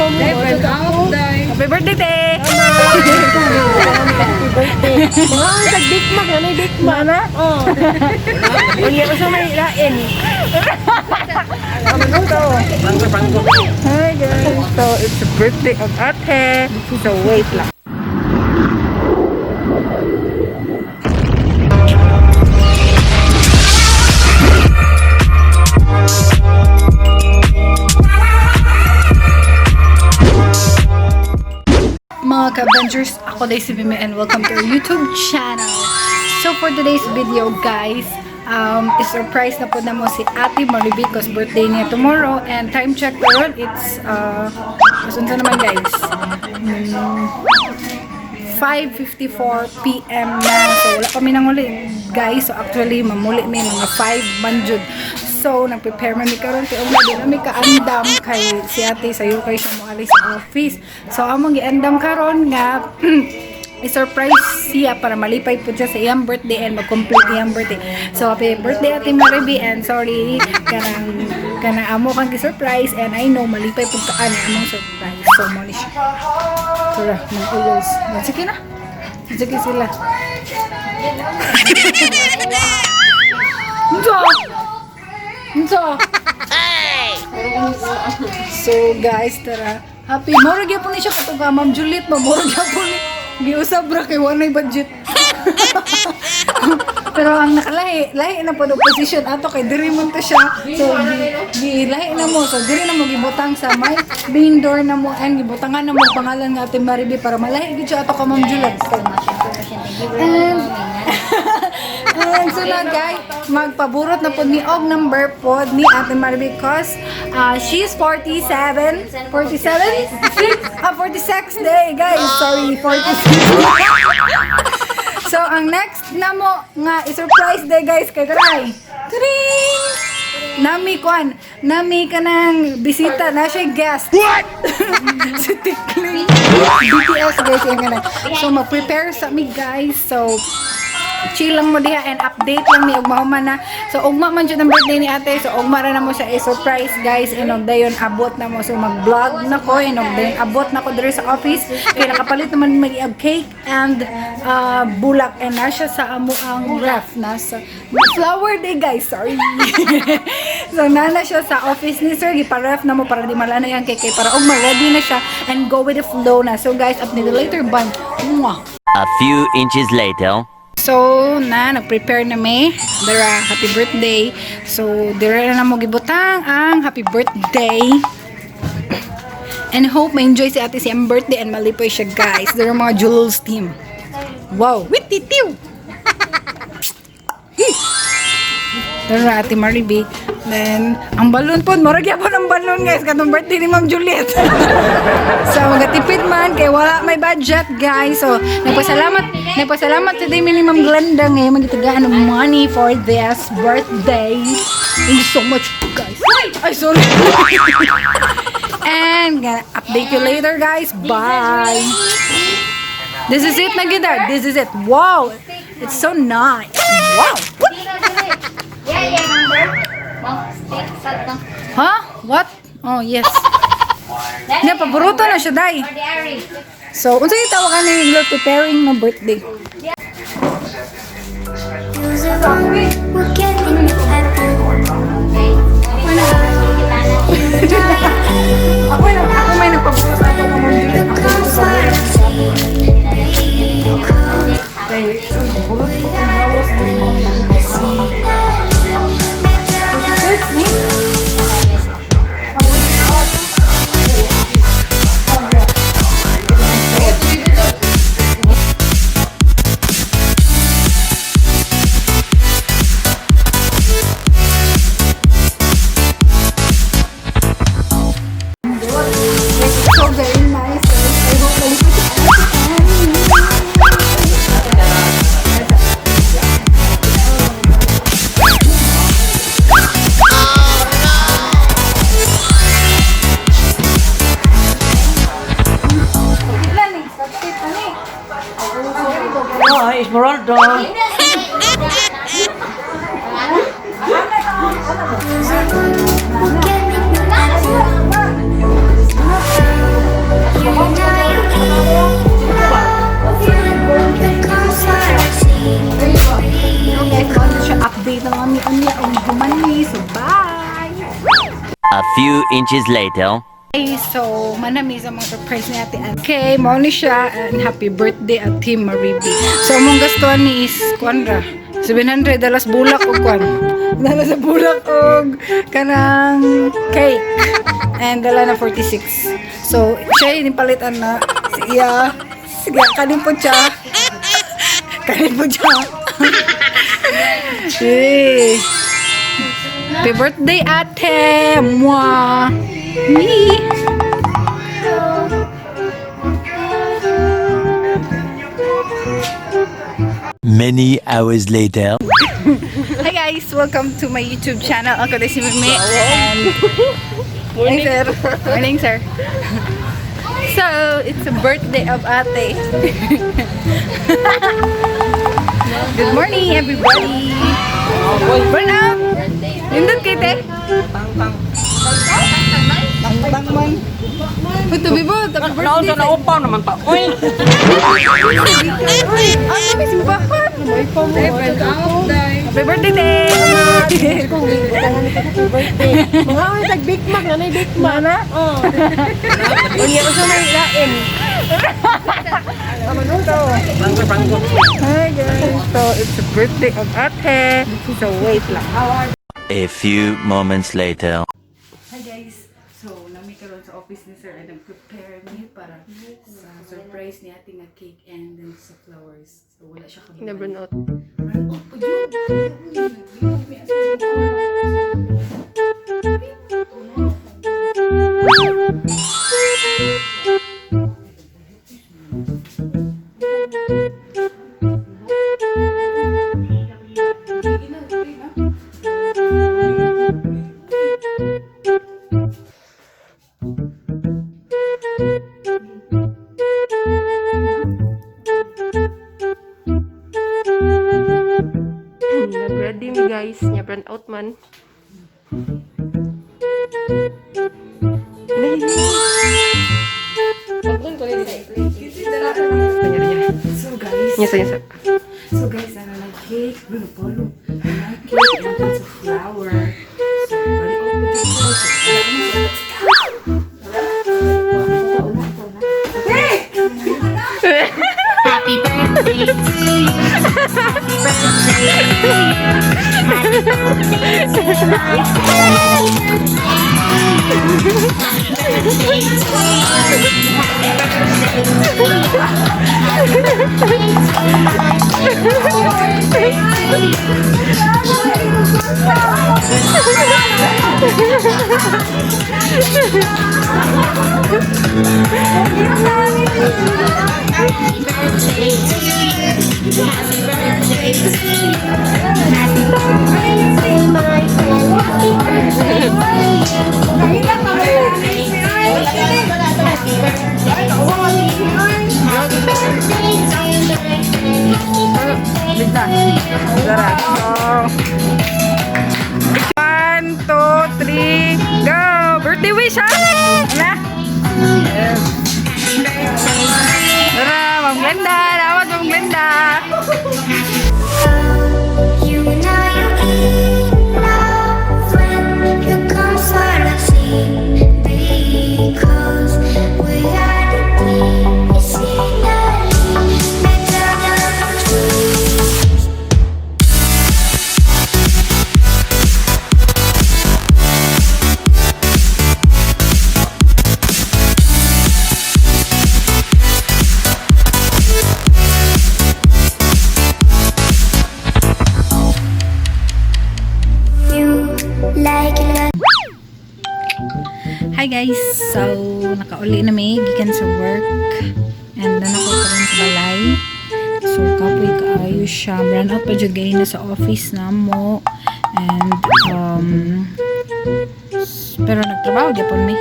Happy birthday, te! Happy birthday. Mga ang tag Big Mac, ano yung Big Mac? Ana? Oo. Unya ko sa may lain. Hi guys! So, it's the birthday of Ate. So, wait lang. Mga ka-Avengers, ako day si Mimi and welcome to our YouTube channel. So for today's video guys, surprise na po na mo si Ate Mariby cause birthday niya tomorrow and time check karon it's unsa naman guys? 5:54 p.m. na. So wala pa mi nanguli guys. So actually mamuli mi mga 5 man jud. So nag-prepare man mi karon kay ugma di na mi kaandam kay si Ate sayo kay siya moali sa office. So among giandam karon nga i-surprise siya para malipay po siya sa iyang birthday and mag-complete iyang birthday. So, happy birthday, Ate Mariby, and sorry kanang kanang amo kang gi-surprise and I know malipay po ka ani among surprise. So, mo ni siya. Tara, mga ulos. Sige na. Sige sila. Unsa? Unsa? So guys, tara. Happy. Moro gyapon ni siya katong ka Ma'am Juliet, ma moro gyapon ni giusab ra kay walay budget. Pero ang nakalahi, lahi na po position ato kay diri man to siya. So gi, lahi na mo. So diri na mo gibutang sa may main door na mo and gibutangan na mo pangalan nga Ate Mariby para malahi gid siya ato ka Ma'am Juliet. So, and so na guys, magpaburot na po ni og number po ni Ate Mariby because she's 47, 47? Ah, 46 day guys, sorry, 46. So, ang next na mo nga i-surprise day guys kay Taray. Tring! Nami kwan, nami kanang bisita na siya guest. What? Si Tikling. BTS guys yung kanang. So, mag-prepare sa mi guys. So, chill lang mo diha and update lang ni ugma human na. So ugma man jud ang birthday ni Ate. So ugma ra na mo siya i-surprise guys and og dayon abot na mo. So mag-vlog na ko and og dayon abot na ko diri sa office kay nakapalit naman mag cake and bulak and na siya sa amo ang ref nasa flower day guys, sorry. So nana siya sa office ni sir, gipa-ref na mo para di malana yang cake kay para ugma ready na siya and go with the flow na. So guys, update later, bye. Mwah. A few inches later. So, na, nag-prepare na may. Dara, happy birthday. So, dara na mo gibutang ang happy birthday. And hope ma-enjoy si ate si ang birthday and malipoy siya, guys. Dara mga Jules team. Wow! Wititiw! Dara, Ate Mariby. Then, ang balon po, murag yapon ang balon, guys. Katong birthday ni Ma'am Juliet. So, magatipid man, kay wala may budget, guys. So, nagpasalamat today mi ni Ma'am Glenda ngayon magitagaan ng money for this birthday. Thank you so much, guys. Ay, sorry. And, gonna update you later, guys. Bye. This is it, Nagida. This is it. Wow. It's so nice. Wow. Yeah, number. Huh? What? Oh, yes. Nga, paboruto na siya, day. So, unsa yung tawagan ni you're preparing no birthday? Ako na, ako may nagpabuto sa ato ng mga. So very nice. I hope malipot si Oh, Esmeralda. A few inches later. Okay, so manami sa mga surprise ni Ate Ann. Okay, mao ni siya and happy birthday, Ate Mariby. So among gastuhan ni is kuan ra. 700 dalas bulak og kuan. Dala sa bulak og kanang cake. And dala na 46. So siya yung palitan na si iya. Sige, kanin po siya. Kanin po siya. Eh. Happy birthday, Ate! Mwah! Me! Many hours later. Hi guys! Welcome to my YouTube channel. Ako na si Mimi. And morning, sir. Morning, sir. So, it's the birthday of Ate. Good morning, everybody! Burn out! Nindot kay te? Tang man. Uy, tubi mo. Happy birthday. Naunsa na upaw naman pa. Uy! Uy, ano may simbahan? Happy birthday, te! Mga ang tag Big Mac na may Big Mac na. Oh. Unya usa may lain. Hi guys! So, it's the birthday of Ate. So, wait lang. A few moments later. Hi guys! So, nami karon sa office ni sir and nag-prepare me para sa surprise ni ate nga cake and then sa flowers. So, wala siya kabalo. Never out. Brown out pa yun! Nag-ready mi guys, nya brand out man. So guys, Nya sa nya sa. So guys, ano nag-cake, ano polo, nag-cake and then sa flower. So, very open to the so, Happy birthday to you. Happy birthday to you. Happy birthday to my friend. Happy birthday to you. Happy birthday to you. Happy birthday to my friend. Happy birthday to you. Happy birthday to you. Happy birthday to my friend. Happy birthday to you. Happy birthday to you. Happy birthday to my friend. Happy birthday to you. Tara. So, one, two, three, go! Birthday wish, ha? Na? Yes. Tara, Ma'am Glenda! Dapat, Ma'am Glenda! You know you in love when you come for a scene because we are the peace in the middle of trees. You like it. Hi guys! So, nakauli na may gikan sa work. And then ako karon sa balay. So, kapoy kaayo siya. Run out pa jud gay na sa office na mo. And, pero nagtrabaho gyapon mi.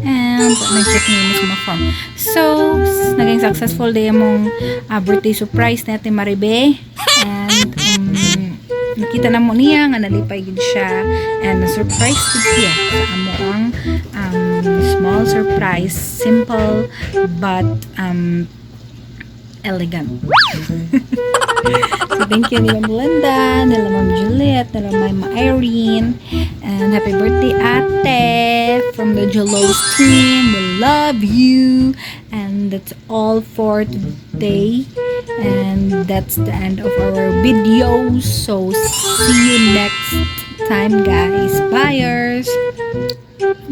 And, nag-check ni sa mga form. So, naging successful day among birthday surprise ni Ate Maribe. And, nakita na mo niya nga nalipay gid siya and na-surprise gid siya sa amo ang small surprise, simple but Elegant. So thank you nila Melinda, nila Ma'am Juliet, nila Mama Irene, and happy birthday, Ate, from the Jolos team. We love you. And that's all for today. And that's the end of our video. So see you next time, guys. Buyers.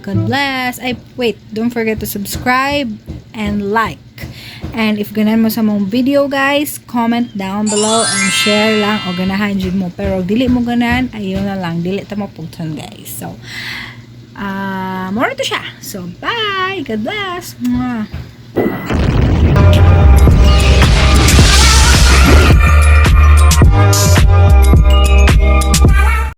God bless. Ay, wait. Don't forget to subscribe and like. And if ganahan mo sa among video, guys, comment down below and share lang o ganahan jud mo. Pero dili mo ganahan, ayaw na lang. Dili ta mo pugton, guys. So, mao to siya. So, bye! God bless! Mwah!